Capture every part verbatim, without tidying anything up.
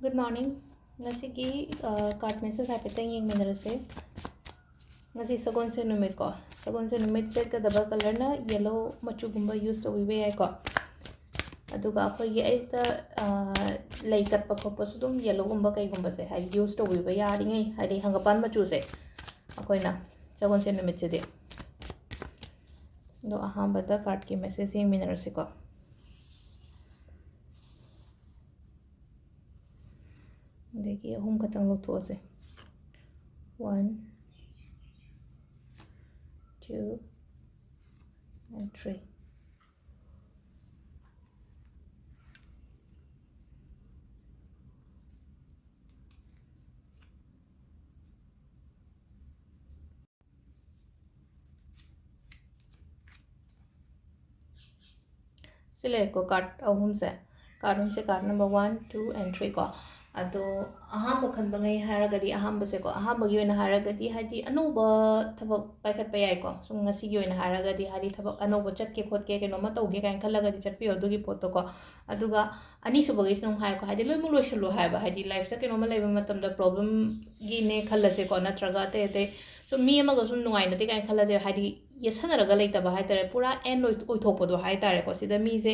Good morning. ꯉꯁꯤꯒꯤ card message ꯍꯥꯏꯐꯦꯠꯇꯪ ꯌꯦꯡꯃꯤꯟꯅꯔꯁꯦ꯫ ꯉꯁꯤ ꯁꯒꯣꯜꯁꯦꯟ ꯅꯨꯃꯤꯠꯀꯣ, ꯁꯒꯣꯜꯁꯦꯟ ꯅꯨꯃꯤꯠ ꯁꯦꯠꯀꯗꯕ colorꯅ yellow ꯃꯆꯨꯒꯨꯝꯕ use ꯇꯧꯕꯤꯕ ꯌꯥꯏꯀꯣ꯫ ꯑꯗꯨꯒ ꯑꯩꯈꯣꯏꯒꯤ ꯑꯌꯨꯛꯇ ꯂꯩ ꯀꯠꯄ ꯈꯣꯠꯄꯁꯨ ꯑꯗꯨꯝ yellowꯒꯨꯝꯕ ꯀꯩꯒꯨꯝꯕꯁꯦ ꯍꯥꯏꯗꯤ use ꯇꯧꯕꯤꯕ ꯌꯥꯔꯤꯉꯩ, ꯍꯥꯏꯗꯤ ꯍꯪꯒꯄꯥꯟ ꯃꯆꯨꯁꯦ ꯑꯩꯈꯣꯏꯅ ꯁꯒꯣꯜꯁꯦꯟ ꯅꯨꯃꯤꯠꯁꯤꯗꯤ꯫ ꯑꯗꯣ ꯑꯍꯥꯟꯕꯗ cardꯀꯤ message ꯌꯦꯡꯃꯤꯟꯅꯔꯁꯤꯀꯣ꯫ ꯑꯗꯒꯤ ꯑꯍꯨꯝ ꯈꯛꯇꯪ ꯂꯧꯊꯣꯛꯑꯁꯦ꯫ One, two, and three. ꯁꯤ ꯂꯩꯔꯦꯀꯣ, card ꯑꯍꯨꯝꯁꯦ꯫ Card ꯑꯍꯨꯝꯁꯦ card number one, two and three ꯀꯣ꯫ ꯑꯗꯣ ꯑꯍꯥꯟꯕ ꯈꯟꯕꯉꯩ ꯍꯥꯏꯔꯒꯗꯤ, ꯑꯍꯥꯟꯕꯁꯦꯀꯣ, ꯑꯍꯥꯟꯕꯒꯤ ꯑꯣꯏꯅ ꯍꯥꯏꯔꯒꯗꯤ ꯍꯥꯏꯗꯤ ꯑꯅꯧꯕ ꯊꯕꯛ ꯄꯥꯏꯈꯠꯄ ꯌꯥꯏꯀꯣ꯫ ꯁꯨꯝ ꯉꯁꯤꯒꯤ ꯑꯣꯏꯅ ꯍꯥꯏꯔꯒꯗꯤ ꯍꯥꯏꯗꯤ ꯊꯕꯛ ꯑꯅꯧꯕ ꯆꯠꯀꯦ ꯈꯣꯠꯀꯦ, ꯀꯩꯅꯣꯝꯃ ꯇꯧꯒꯦ ꯀꯥꯏꯅ ꯈꯜꯂꯒꯗꯤ ꯆꯠꯄꯤꯌꯣ ꯑꯗꯨꯒꯤ ꯄꯣꯠꯇꯣꯀꯣ꯫ ꯑꯗꯨꯒ ꯑꯅꯤꯁꯨꯕꯒꯤꯁꯤꯅ ꯑꯃꯨꯛ ꯍꯥꯏꯀꯣ, ꯍꯥꯏꯗꯤ ꯂꯣꯏꯅꯃꯛ ꯂꯣꯏꯁꯤꯜꯂꯣ ꯍꯥꯏꯕ, ꯍꯥꯏꯗꯤ lifeꯇ ꯀꯩꯅꯣꯝꯃ ꯂꯩꯕ ꯃꯇꯝꯗ problemꯒꯤꯅꯦ ꯈꯜꯂꯁꯦꯀꯣ, ꯅꯠꯇ꯭ꯔꯒ ꯑꯇꯩ ꯑꯇꯩ ꯁꯨꯝ ꯃꯤ ꯑꯃꯒ ꯁꯨꯝ ꯅꯨꯡꯉꯥꯏꯅꯗꯦ ꯀꯥꯏꯅ ꯈꯜꯂꯁꯦ, ꯍꯥꯏꯗꯤ ꯌꯦꯠꯁꯟꯅꯔꯒ ꯂꯩꯇꯕ ꯍꯥꯏꯇꯥꯔꯦ, ꯄꯨꯔꯥ end ꯑꯣꯏ-, ꯑꯣꯏꯊꯣꯛꯄꯗꯣ ꯍꯥꯏꯇꯥꯔꯦꯀꯣ꯫ ꯁꯤꯗ ꯃꯤꯁꯦ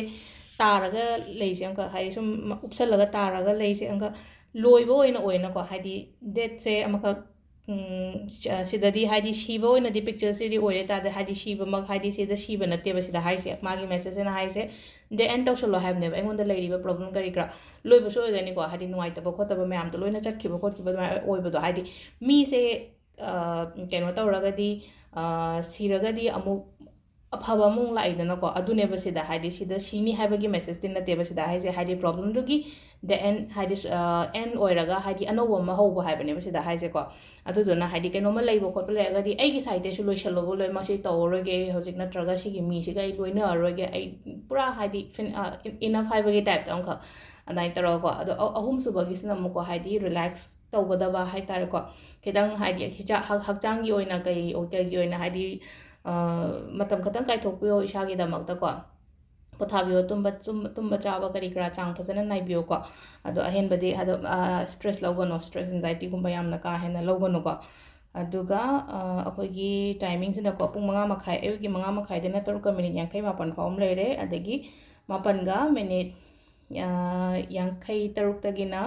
ꯇꯥꯔꯒ ꯂꯩꯁꯦ ꯑꯃꯈꯛ, ꯍꯥꯏꯗꯤ ꯁꯨꯝ ꯎꯞꯁꯜꯂꯒ ꯇꯥꯔꯒ ꯂꯩꯁꯦ ꯑꯃꯈꯛ, ꯂꯣꯏꯕ ꯑꯣꯏꯅ ꯑꯣꯏꯅꯀꯣ, ꯍꯥꯏꯗꯤ deathꯁꯦ ꯑꯃꯈꯛ, ꯎꯝ, ꯁ-, ꯁꯤꯗꯗꯤ ꯍꯥꯏꯗꯤ ꯁꯤꯕ ꯑꯣꯏꯅꯗꯤ pictureꯁꯤꯗꯤ ꯑꯣꯏꯔꯦ ꯇꯥꯔꯗꯤ, ꯍꯥꯏꯗꯤ ꯁꯤꯕꯃꯛ, ꯍꯥꯏꯗꯤ ꯁꯤꯗ ꯁꯤꯕ ꯅꯠꯇꯦꯕ ꯁꯤꯗ ꯍꯥꯏꯁꯦ, ꯃꯥꯒꯤ messageꯁꯤꯅ ꯍꯥꯏꯁꯦ꯫ The end ꯇꯧꯁꯜꯂꯣ ꯍꯥꯏꯕꯅꯦꯕ, ꯑꯩꯉꯣꯟꯗ ꯂꯩꯔꯤꯕ problem ꯀꯔꯤ ꯀꯔꯥ ꯂꯣꯏꯕꯁꯨ ꯑꯣꯏꯒꯅꯤꯀꯣ, ꯍꯥꯏꯗꯤ ꯅꯨꯡꯉꯥꯏꯇꯕ ꯈꯣꯠꯇꯕ ꯃꯌꯥꯝꯗꯣ ꯂꯣꯏꯅ ꯆꯠꯈꯤꯕ ꯈꯣꯠꯈꯤꯕ ꯑꯗꯨꯃꯥꯏꯅ ꯑꯣꯏꯕꯗꯣ, ꯍꯥꯏꯗꯤ ꯃꯤꯁꯦ ꯑ, ꯀꯩꯅꯣ ꯇꯧꯔꯒꯗꯤ, ꯑ, ꯁꯤꯔꯒꯗꯤ ꯑꯃꯨꯛ ꯑꯐꯕ ꯑꯃꯨꯛ ꯂꯥꯛꯏꯗꯅꯀꯣ, ꯑꯗꯨꯅꯦꯕ ꯁꯤꯗ ꯍꯥꯏꯗꯤ ꯁꯤꯗ ꯁꯤꯅꯤ ꯍꯥꯏꯕꯒꯤ messageꯇꯤ ꯅꯠꯇꯦꯕ ꯁꯤꯗ ꯍꯥꯏꯁꯦ, ꯍꯥꯏꯗꯤ problemꯗꯨꯒꯤ the end, ꯍꯥꯏꯗꯤ, ꯑ, end ꯑꯣꯏꯔꯒ ꯍꯥꯏꯗꯤ ꯑꯅꯧꯕ ꯑꯃ ꯍꯧꯕ ꯍꯥꯏꯕꯅꯦꯕ ꯁꯤꯗ ꯍꯥꯏꯁꯦꯀꯣ꯫ ꯑꯗꯨꯗꯨꯅ ꯍꯥꯏꯗꯤ ꯀꯩꯅꯣꯝꯃ ꯂꯩꯕ ꯈꯣꯠꯄ ꯂꯩꯔꯒꯗꯤ ꯑꯩꯒꯤ sideꯇꯩꯁꯨ ꯂꯣꯏꯁꯜꯂꯣꯕ ꯂꯣꯏ, ꯃꯁꯤ ꯇꯧꯔꯔꯣꯏꯒꯦ ꯍꯧꯖꯤꯛ, ꯅꯠꯇ꯭ꯔꯒ ꯁꯤꯒꯤ ꯃꯤꯁꯤꯒ ꯑꯩ ꯂꯣꯏꯅꯔꯔꯣꯏꯒꯦ, ꯑꯩ ꯄꯨꯔꯥ ꯍꯥꯏꯗꯤ fin-, ꯑ, enough ꯍꯥꯏꯕꯒꯤ typeꯇ ꯑꯃꯈꯛ ꯑꯗꯨꯃꯥꯏꯅ ꯇꯧꯔꯒꯀꯣ꯫ ꯑꯗꯣ ꯑ-, ꯑꯍꯨꯝꯁꯨꯕꯒꯤꯁꯤꯅ ꯑꯃꯨꯛꯀꯣ ꯍꯥꯏꯗꯤ relax ꯇꯧꯒꯗꯕ ꯍꯥꯏꯇꯥꯔꯦꯀꯣ꯫ ꯈꯤꯇꯪ ꯍꯥꯏꯗꯤ ꯍꯤꯆꯥ-, ꯍꯛ-, ꯍꯛꯆꯥꯡꯒꯤ ꯑꯣꯏꯅ ꯀꯩ, ꯀꯩꯒꯤ ꯑꯣꯏꯅ ꯍꯥꯏꯗꯤ, ꯑ, ꯃꯇꯝ ꯈꯛꯇꯪ ꯀꯥꯏꯊꯣꯛꯄꯤꯌꯣ ꯏꯁꯥꯒꯤꯗꯃꯛꯇꯀꯣ꯫ ꯄꯣꯊꯥꯕꯤꯌꯣ, ꯇꯨꯝꯕ ꯇꯨꯝ- ꯇꯨꯝꯕ ꯆꯥꯕ ꯀꯔꯤ ꯀꯔꯥ ꯆꯥꯡ ꯐꯖꯅ ꯅꯥꯏꯕꯤꯌꯨꯀꯣ꯫ ꯑꯗꯣ ꯑꯍꯦꯟꯕꯗꯤ ꯍꯥꯏꯗꯣ ꯁ꯭ꯇ꯭ꯔꯦꯁ ꯂꯧꯒꯅꯨ, ꯁ꯭ꯇ꯭ꯔꯦꯁ ꯑꯦꯟꯖꯥꯏꯇꯤꯒꯨꯝꯕ ꯌꯥꯝꯅ ꯀꯥ ꯍꯦꯟꯅ ꯂꯧꯒꯅꯨꯀꯣ꯫ ꯑꯗꯨꯒ ꯑꯩꯈꯣꯏꯒꯤ ꯇꯥꯏꯃꯤꯡꯁꯤꯅꯀꯣ, ꯄꯨꯡ ꯃꯉꯥ ꯃꯈꯥꯏ, ꯑꯌꯨꯛꯀꯤ ꯃꯉꯥ ꯃꯈꯥꯏꯗꯅ ꯇꯔꯨꯛꯀ ꯃꯤꯅꯤꯠ ꯌꯥꯡꯈꯩ ꯃꯥꯄꯟ ꯐꯥꯎ ꯑꯃ ꯂꯩꯔꯦ꯫ ꯑꯗꯒꯤ ꯃꯥꯄꯟꯒ ꯃꯤꯅꯤꯠ ꯌꯥꯡꯈꯩ ꯇꯔꯨꯛꯇꯒꯤꯅ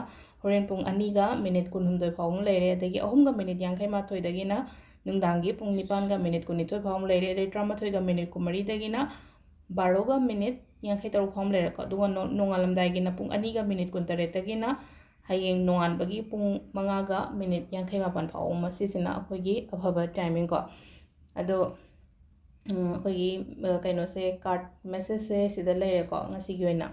ꯍꯣꯔꯦꯟ ꯄꯨꯡ ꯑꯅꯤꯒ ꯃꯤꯅꯤꯠ ꯀꯨꯟꯍꯨꯝꯗꯣꯏ ꯐꯥꯎ ꯑꯃ ꯂꯩꯔꯦ꯫ ꯑꯗꯒꯤ ꯑꯍꯨꯝꯒ ꯃꯤꯅꯤꯠ ꯌꯥꯡꯈꯩ ꯃꯥꯊꯣꯏꯗꯒꯤꯅ ꯅꯨꯡꯗꯥꯡꯒꯤ ꯄꯨꯡ ꯅꯤꯄꯥꯟꯒ ꯃꯤꯅꯤꯠ ꯀꯨꯟꯅꯤꯊꯣꯏ ꯐꯥꯎ ꯑꯃ ꯂꯩꯔꯦ꯫ ꯑꯗꯩ ꯇꯔꯥꯃꯥꯊꯣꯏꯒ ꯃꯤꯅꯤꯠ ꯀꯨꯟꯃꯔꯤꯗꯒꯤꯅ ꯕꯥꯔꯣꯒ ꯃꯤꯅꯤꯠ ꯌꯥꯡꯈꯩ ꯇꯔꯨꯛ ꯐꯥꯎ ꯑꯃ ꯂꯩꯔꯦꯀꯣ꯫ ꯑꯗꯨꯒ ꯅꯣ- ꯅꯣꯡꯉꯥꯜꯂꯝꯗꯥꯏꯒꯤꯅ ꯄꯨꯡ ꯑꯅꯤꯒ ꯃꯤꯅꯤꯠ ꯀꯨꯟꯇꯔꯦꯠꯇꯒꯤꯅ ꯍꯌꯦꯡ ꯅꯣꯡꯉꯥꯟꯕꯒꯤ ꯄꯨꯡ ꯃꯉꯥꯒ ꯃꯤꯅꯤꯠ ꯌꯥꯡꯈꯩ ꯃꯥꯄꯟ ꯐꯥꯎ ꯑꯃ, ꯁꯤꯁꯤꯅ ꯑꯩꯈꯣꯏꯒꯤ ꯑꯐꯕ ꯇꯥꯏꯃꯤꯡ ꯀꯣ꯫ ꯑꯗꯣ ꯎꯝ, ꯑꯩꯈꯣꯏꯒꯤ ꯑ, ꯀꯩꯅꯣꯁꯦ, ꯀꯥꯔꯠ ꯃꯦꯁꯦꯖꯁꯦ ꯁꯤꯗ ꯂꯩꯔꯦꯀꯣ ꯉꯁꯤꯒꯤ ꯑꯣꯏꯅ꯫